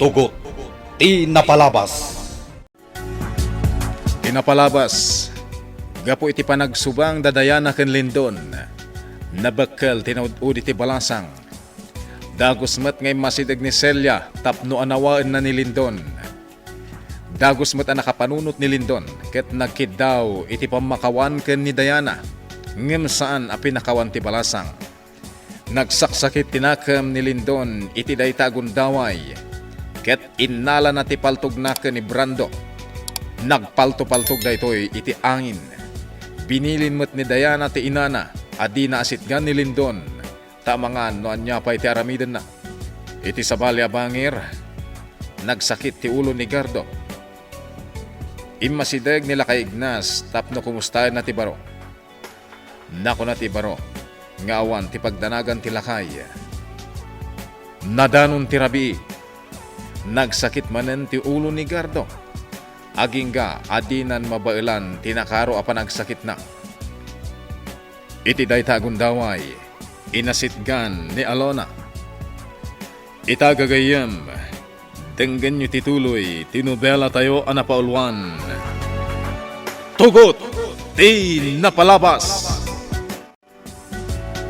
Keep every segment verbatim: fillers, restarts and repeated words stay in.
Tugot ti napalabas. Ti napalabas, gapu iti panagsubang da Diana ken Lindon, nabekkel ti naud-udi ti balasang. Dagus met nga immasideg ni Celia tapno anawaenna ni Lindon. Dagus met a nakapanunot ni Lindon ket nagkiddaw iti pammakawan ken ni Diana, ngem saan a pinakawan ti balasang. Nagsaksakit ti nakem ni Lindon iti dayta a gundaway, ket innalana ti paltogna ken ni Brando. Nagpaltopaltog daytoy iti angin. Binilin met ni Diana ti inana a dina asitgan ni Lindon, ta amangan no ania pay ti aramidenna. Iti sabali a bangir, nagsakit ti ulo ni Gardo. Immasideg ni Lakay Ignas tapno kumustaenna ti baro. Nakuna ti baro nga awan ti pagdanagan ti lakay. Nadanon ti rabii. Nagsakit manen ti ulo ni Gardo. Agingga a dinan mabaelan ti nakaro a panagsakitna. Iti dayta a gundaway, inasitgan ni Alona. Ita gagayyem, denggenyo ti tuloy ti nobelatayo a napauluan, Tugot ti Napalabas.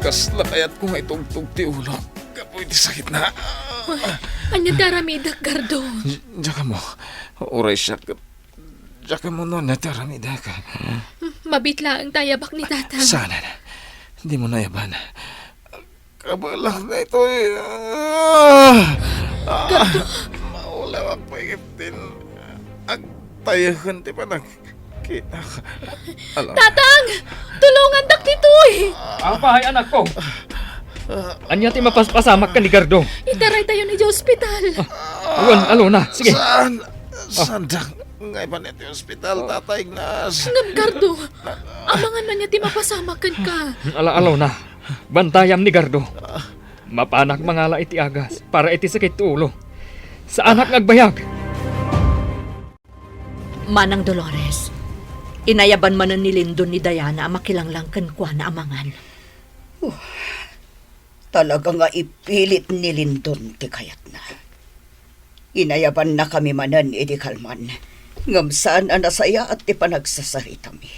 Kasla kayatko nga itugtog ti ulo gapu iti sakitna. Ania ti aramidek, Gardo? Diak ammo. Uray siak ket diak ammo no ania ti aramidek. Mabiit laeng ta ayabak ni Tatang. Saanen. Dimo nayaban. Kabaelak daytoy. Ah! Gardo. Maulawak pay ket din agtayeken ti panagkitak. Ala. Tatang! Tulongandak ditoy! Apay, anakko? Ania ti mapaspasamak ken ni Gardo? Itaraytayon idiay ospital. Wen, Alona. Sige. Saan? Saandak nga ipan iti ospital, Tata Ignas? Ngem, Gardo, amangan ania ti mapasamak kenka? Ala, Alona. Bantayam ni Gardo. Mapanak mangala iti agas para iti sakit ti ulo. Saanak nga agbayag. Manang Dolores, inayaban manen ni Lindon ni Diana a makilanglang kenkuana amangan. Talaga nga ipilit ni Lindon ti kayatna. Inayabannakami manen idi kalman, ngem saan a nasayaat ti panagsasaritami.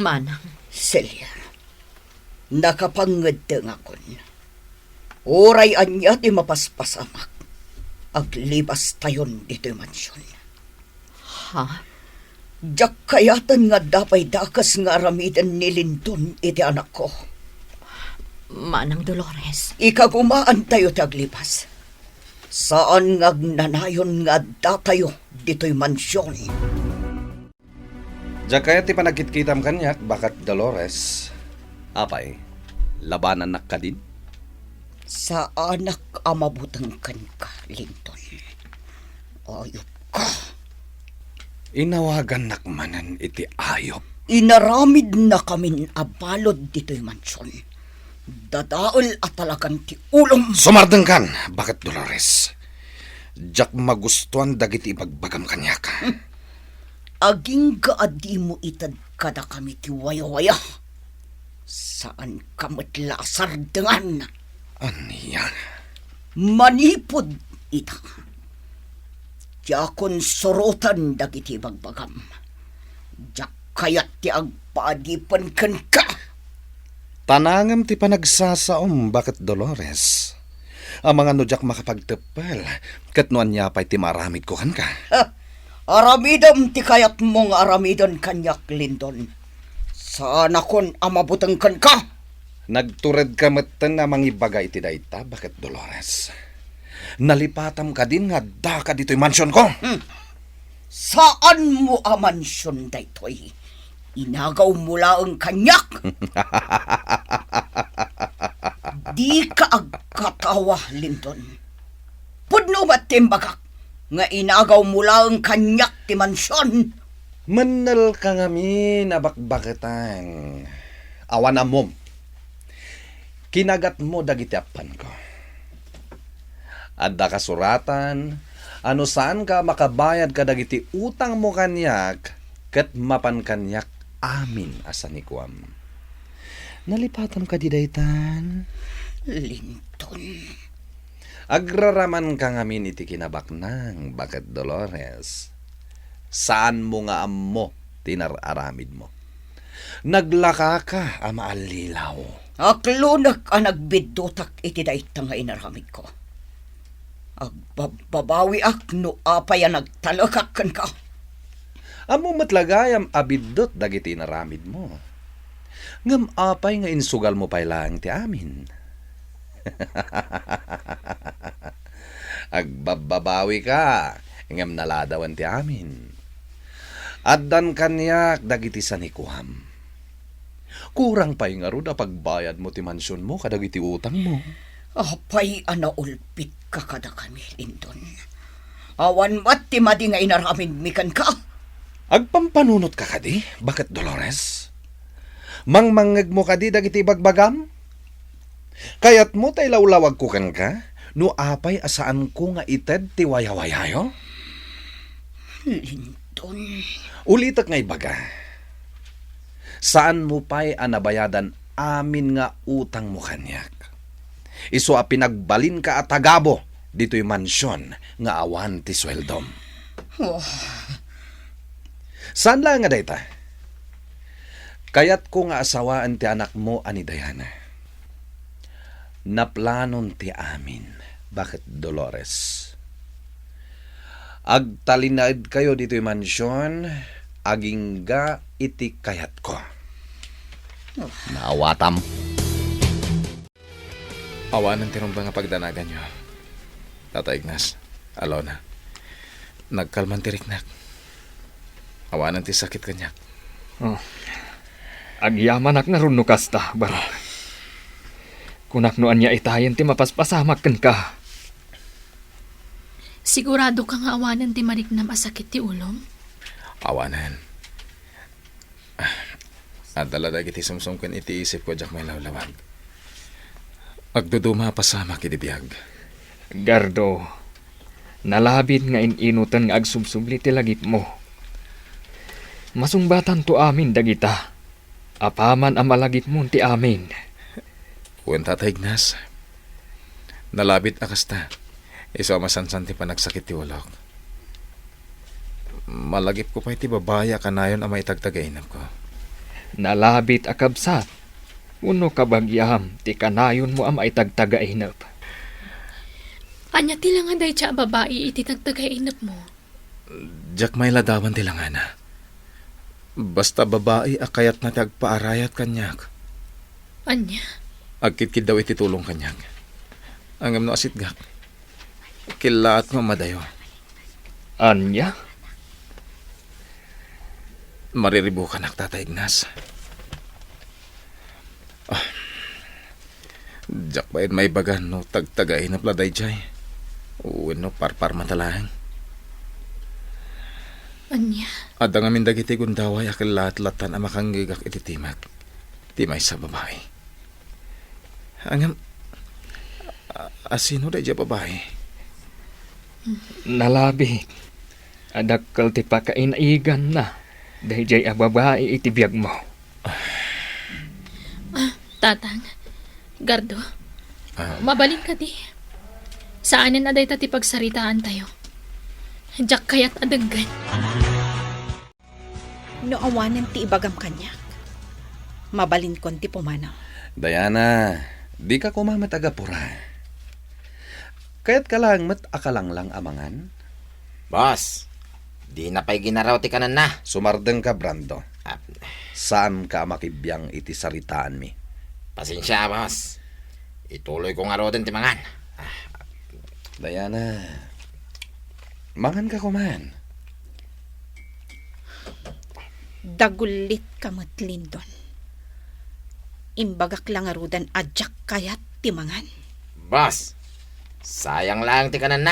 Manang. Celia, nakapangeddengakon. Uray ania ti mapaspasamak, aglibastayon ditoy mansion. Ha? Diak kayaten nga adda pay dakes nga aramiden ni Lindon iti anakko. Manang Dolores. Ikagumaantayo ti aglibas. Saan nga agnanayon nga addatayo ditoy mansion. Diak kayat ti panagkitkitam kaniak, Baket Dolores. Apay, labanannak kadin? Saanak a mabuteng kenka, Lindon. Ayupka. Inawagannak manen iti ayup. Inaramidnakamin a balud ditoy mansion. Dadael a talagan ti ulom. Sumardengkan, Baket Dolores. Diak magustuan dagiti ibagbagam kaniak. Agingga a dimo ited kadakami ti wayawaya. Saanka met la a sardengan. Ania? Manipud ita, diakon suroten dagiti ibagbagam. Diak kayat ti agpaadipen kenka. Tanangem ti panagsasaom, Baket Dolores. Amangan no diak makapagteppel, ket no ania pay ti maaramidko kenka. Ha! Aramidem ti kayatmo nga aramiden kaniak, Lindon. Saanakon a mabuteng kenka. Nagturedka metten a mangibaga iti dayta, Baket Dolores. Nalipatam kadin nga addaka ditoy mansionko? Hmm. Saanmo a mansion daytoy. Inagawmo laeng kaniak. Dika agkatawa, Lindon. Pudno met ti imbagak nga inagawmo laeng kaniak ti mansion. Mennelka ngamin a bakbaketan. Awan ammom. Kinagatmo dagiti appanko. Adda kasuratan a no saanka a makabayad kadagiti utangmo kaniak, ket mapan kaniak amin a sanikuam. Nalipatam kadi daytan? Lindon. Agraramanka ngamin iti kinabaknang, Baket Dolores. Saanmo nga ammo ti nar-aramidmo. Naglakaka a maallilaw. Aklonek a nagbiddutak iti dayta nga inaramidko. Agbabbabawiak no apay a nagtalekak kenka. Ammom met la gayam a biddut dagiti inaramidmo. Ngem apay nga insugalmo pay laeng ti amin? Agbabbabawika, ngem naladawen ti amin. Addan kaniak dagiti sanikuam. Kurang pay ngarud a pagbayadmo ti mansionmo kadagiti utangmo. Apay a naulpitka kadakami, Lindon? Awan met ti madi nga inaramidmi kenka. Agpampanunotka kadi, Baket Dolores? Mangmangngegmo kadi dagiti ibagbagam? Kayatmo ta ilawlawagko kenka no apay a saanko nga ited ti wayawayayo? Lindon. Ulitek nga ibaga, saanmo pay a nabayadan amin nga utangmo kaniak. Isu a pinagbalinka a tagabu ditoy mansion nga awan ti sueldom. Oh. Saan laeng a dayta? Kayatko nga asawaen ti anakmo a ni Diana. Naplanon ti amin, Baket Dolores. Agtalinaedkayo ditoy mansion, agingga iti kayatko. Oh. Naawatam. Awanen ti rumbeng a pagdanaganyo, Tata Ignas, Alona. Nagkalman ti riknak. Awanen ti sakit kaniak. Oh. Agyamanak ngarud no kasta, Barok. Kunak no ania itayen ti mapaspasamak kenka. Siguradoka nga awanen ti mariknam a sakit ti ulom? Awanen. Ah, adda la dagiti sumsumken iti isipko, diak mailawlawag. Agduduma a pasamak iti biag. Gardo, nalabit nga in-inuten nga agsubsubli ti lagipmo. Masungbatanto amin dagita. Apaman a malagipmon ti amin. Wen, Tata Ignas. Nalabit a kasta. Isu a masansan ti panagsakit ti ulok. Malagipko pay ti babai a kanayon a maitagtagainepko. Nalabit a kabsat, wenno kabagiam ti kanayonmo a maitagtagainep. Ania ti la nga dayta a babai iti tagtagainepmo? Diak mailadawan ti langana. Basta babai a kayatna ti agpaarayat kaniak. Ania? Agkitkiddaw iti tulong kaniak. Ngem no asitgak, kellaatko a madayo. Ania? Mariribukanak, Tata Ignas. Ah, diak pay maibaga no tagtagainep la daydiay wenno parparmata laeng. Ania? Adda ngamin dagiti gundaway a kellaat lattan a makanggegak iti timek ti maysa a babai. Ngem, a-, asino daydiay a babai? Nalabit a dakkel ti pakainaiganna daydiay a babai iti biagmo. Ah, Tatang, Gardo, ah, mabalin kadi? Saanen a dayta ti pagsaritaantayo. Diak kayat a denggen. No awanen ti ibagam kaniak, mabalinkon ti pumanaw. Diana, dika koma met agapura. Kayatka laeng met a kalanglang a mangan? Boss, dina pay ginaraw ti kanenna. Sumardengka, Brando. Ah. Saanka a makibiang iti saritaanmi. Pasensia, boss. Ituloyko ngaruden ti mangan. Ah. Diana, manganka koman. Dagullitka met, Lindon. Imbagak la ngaruden a diak kayat ti mangan. Boss, sayang laeng ti kanenna.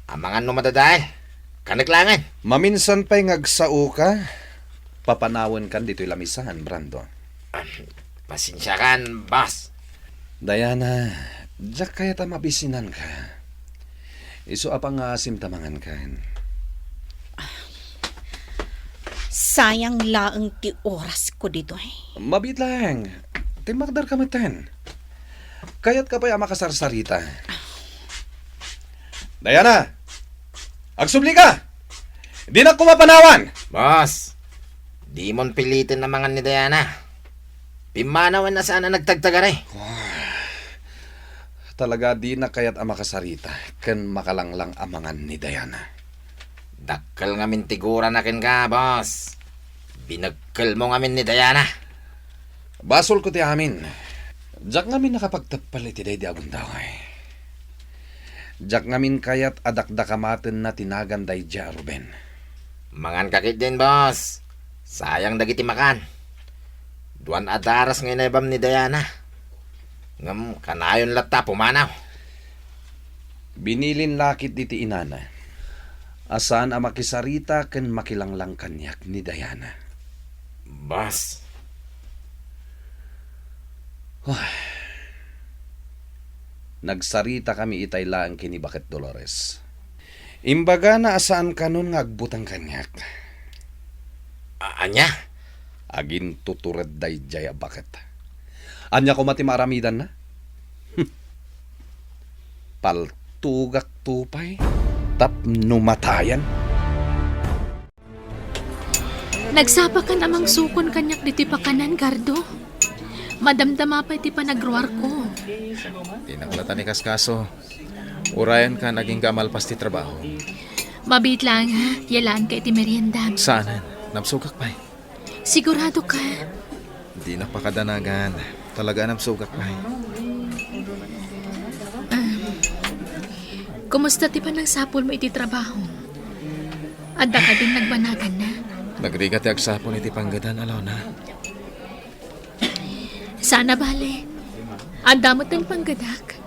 Amangan no madadael. Kanek laengen. Maminsan pay nga agsaoka, papanawenkan ditoy lamisaan, Brando. Ah, pasensiakan, boss. Diana, diak kayat a mabisinanka. Isu a pangngaasim ta mangankan. Sayang laeng ti orasko ditoy. Mabiit laeng. Timmakderka metten. Kayatka pay a makasarsarita. Diana! Agsubli ka! Dinak koma panawan! Boss, dimon piliten a mangan ni Diana. Pimmanawen a saan a nagtagtagari. Talaga, dinak kayat a makasarita ken makalanglang a mangan ni Diana. Dakkel ngamin ti gurana kenka, boss. Binekkelmo ngamin ni Diana. Basolko ti amin. Diak ngamin nakapagteppel iti daydi a gundaway. Diak ngamin kayat a dakdakamatenna ti nagan daydiay a Ruben. Manganka ketdin, boss. Sayang dagiti makan. Duan a daras nga inaybam ni Diana. Ngem kanayon latta a pumanaw. Binilin la ketdi ti inana a saan a makisarita ken makilanglang kaniak ni Diana. Boss. Huh. Nagsaritakami itay laeng ken ni Baket Dolores. Imbagana a saan kanon nga agbuteng kaniak. A-, ania? Agintutured daydiay a baket. Ania koma ti maaramidanna? Paltugakto pay tapno matayen. Nagsapakan a mangsukon kaniak ditoy pakanan, Gardo. Madamdama pay ti panagruarko. Dinak latta ikaskaso. Urayenka agingga a malpas ti trabaho. Mabiit laeng, ha? Yalanka iti meriendam. Saanen. Namsugak pay. Sigurado ka? Dinak pakadanagan. Talaga a namsugak pay. Ah, kumusta ti panagsapulmo iti trabaho? Adda kadin nagbanaganna? Nagrigat ti agsapul iti panggedan, Alona. Saan a bale. Adda met ti panggedak.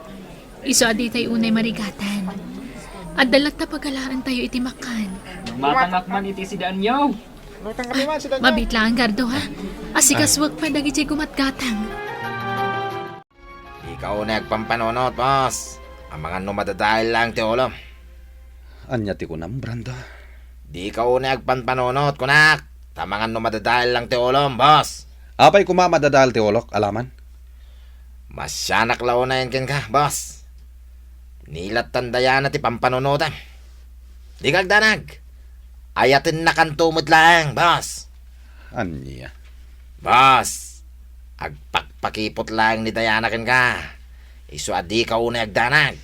Isu a ditay unay marigatan. Adda latta pagalaentayo iti makan. Matangak man iti sidaanyo. Mabiit laeng, Gardo, ha? Asikasuek pay dagiti gumatgatang. Dika unay agpampanunot, boss. Amangan no madadael laeng ti ulom. Ania ti kunam, Brando? Dika unay agpampanunot, kunak. Ta amangan no madadael laeng ti ulom, boss. Apay koma madadael ti ulok, alaman? Masianak la unayen kenka, boss. Ni lattan Diana ti pampanunotem. Dika agdanag. Ayatennakanto met laeng, boss. Ania? Boss, agpakpakipot laeng ni Diana kenka. Isu a dika unay agdanag.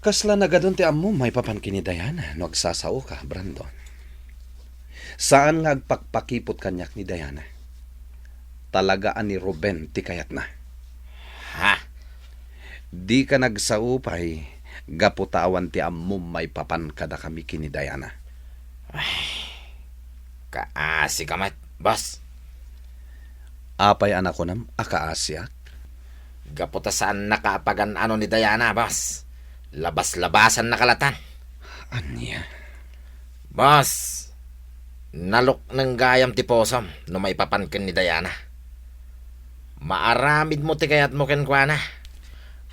Kasla nagadun ti ammom maipapan ken ni Diana no agsasaoka, Brandon. Saan nga agpakpakipot kaniak ni Diana. Talaga a ni Ruben ti kayatna. Ha? Dika nagsao pay gapu ta awan ti ammom maipapan kadakami ken ni Diana. Ay, kaasika met, boss. Apay a nakunam a kaasiak? Gapu ta saannaka a pagan-ano ni Diana, boss. Labas-labasannaka latta. Ania? Boss, nalukneng gayam ti pusom no maipapan ken ni Diana. Maaramidmo ti kayatmo kenkuana.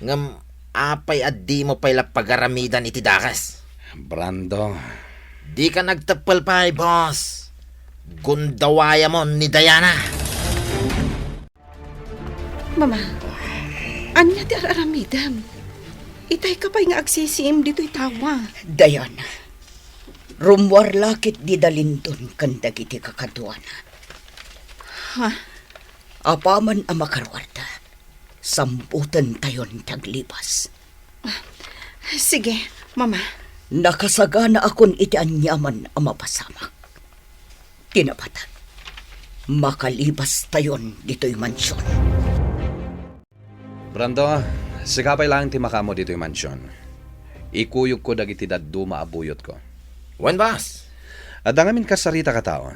Ngem apay a dimo pay la pagaramidan iti dakes? Brando. Dika nagteppel pay, boss. Gundawayamon ni Diana. Mama, ania ti ar-aramidem? Itayka pay nga agsisiim ditoy tawa. Diana, rummuar la ketdi da Lindon ken dagiti kakaduana. Ha? Apaman a makaruarda, sambutentayon ti aglibas. Sige, Mama. Nakasaganaakon iti aniaman a mapasamak. Ti nabata, makalibastayon ditoy mansion. Brando, sika pay laeng ti makaammo ditoy mansion. Ikuyogko dagiti dadduma a buyotko. Wen, boss. Adda ngamin kasaritak a tao.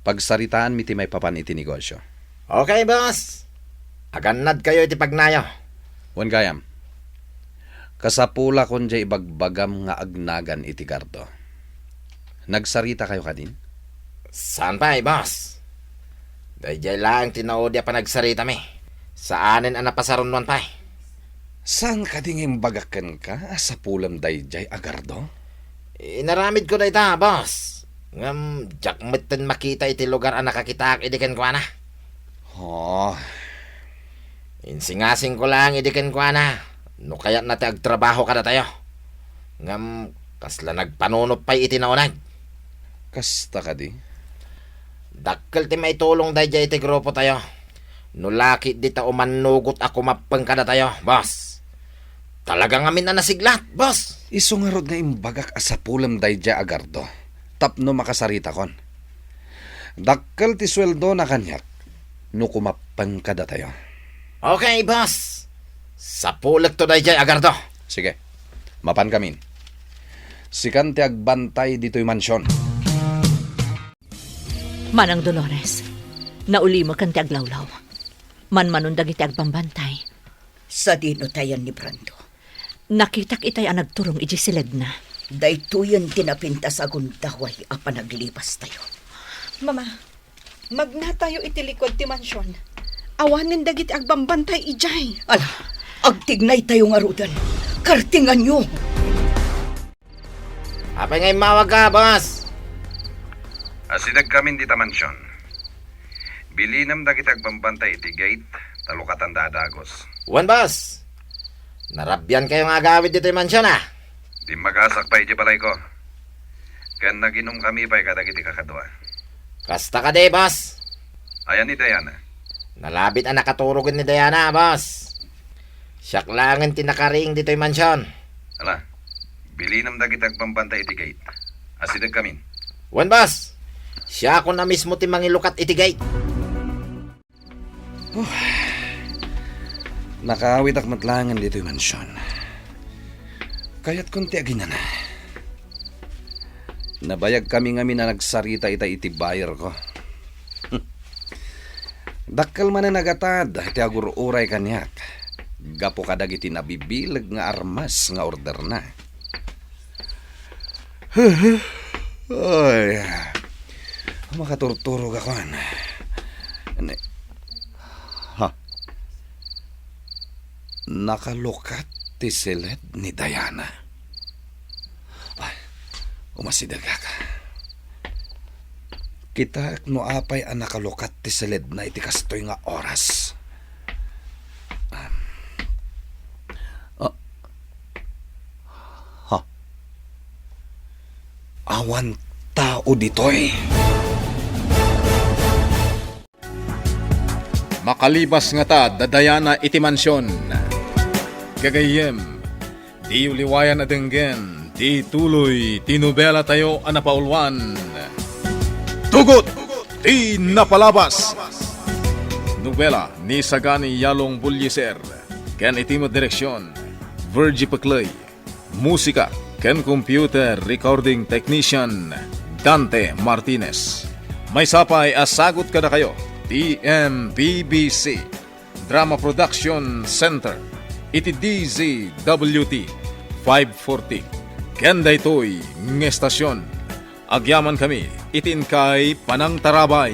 Pagsaritaanmi ti maipapan iti negosio. Okay, boss. Agannadkayo iti pagnayo. Wen gayam. Kasapulakon diay ibagbagam nga agnagan iti gardo. Nagsaritakayo kadin? Saan pay, boss. Daydiay laeng ti naudi a panagsaritami. Saanen a napasarunnuan pay. Saan kadi nga imbagak kenka a sapulem daydiay a gardo? Inaramidko dayta, boss. Ngem diak metten makita iti lugar a nakakitaak idi kenkuana. Oh. Insingasingko laeng idi kenkuana. No kayatna ti agtrabaho kadatayo. Ngem kasla nagpanunot pay iti nauneg. Kasta kadi? Dakkel ti maitulong daydiay iti grupotayo. No lakit dita umannugot a kumappeng kadatayo, boss. Talaga ngamin a nasiglat, boss. Isu ngarud nga imbagak a sapulem daydiay a gardo tapno makasaritakon. Dakkel ti sueldona kaniak no kumappeng kadatayo. Okay, boss. Sapulekto daydiay a gardo. Sige. Mapankamin. Sikan ti agbantay ditoy mansion. Manang Dolores, naulimek ti aglawlaw. Manmanon dagiti agbambantay. Sadino tayan ni Brando? Nakitak itay a nagturong idiay siledna. Daytoyen ti napintas a gundaway a panaglibastayo. Mama, magnatayo iti likud ti mansion. Awanen dagiti agbambantay idiay. Ala, agtignaytayo ngaruden. Kartinganyo. Apay nga immawagka, boss? Asidegkamin dita mansion. Bilinem dagiti agbambantay iti gate, ta lukatanda a dagus. Wen, boss. Narabiankayo nga agawid ditoy mansion, a? Dimmagasak pay idiay balayko. Ken naginumkami pay kadagiti kakadua. Kasta kadi, boss? Ayan ni Diana? Nalabit a nakaturog ni Diana, boss. Siak laengen ti nakariing ditoy mansion. Ala, bilinem dagiti agbambantay iti gate. Asidegkamin. Wen, boss. Siakon a mismo ti mangilukat iti gate. Huh. Nakaawitak met laengen ditoy mansion. Kayatkon ti aginana. Nabayagkami ngamin a nagsarita ita iti buyerko. Dakkel manen a gatad ti agur-uray kaniak gapu kadagiti nabibileg nga armas nga orderna. Ay, makaturturogakon. Ne-, ha? Nakalukat ti siled ni Diana. Ay, umasidegak. Kitaek no apay a nakalukat ti siledna iti kastoy nga oras. Um, ah, ha? Awan tao ditoy. Makalibas ngata da Diana iti mansion. Gagayyem, diyo liwayan a denggen ti tuloy ti nobelatayo a napauluan, Tugot ti Napalabas. Nobela ni Sagani Yalong Bullieser ken iti met direksion, Virgie Peclay. Musika ken computer recording technician, Dante Martinez. Maysa pay a sagut kadakayo ti M P B C Drama Production Center iti D Z W T five forty ken daytoy nga estasion. Agyamankami iti inkay panangtarabay.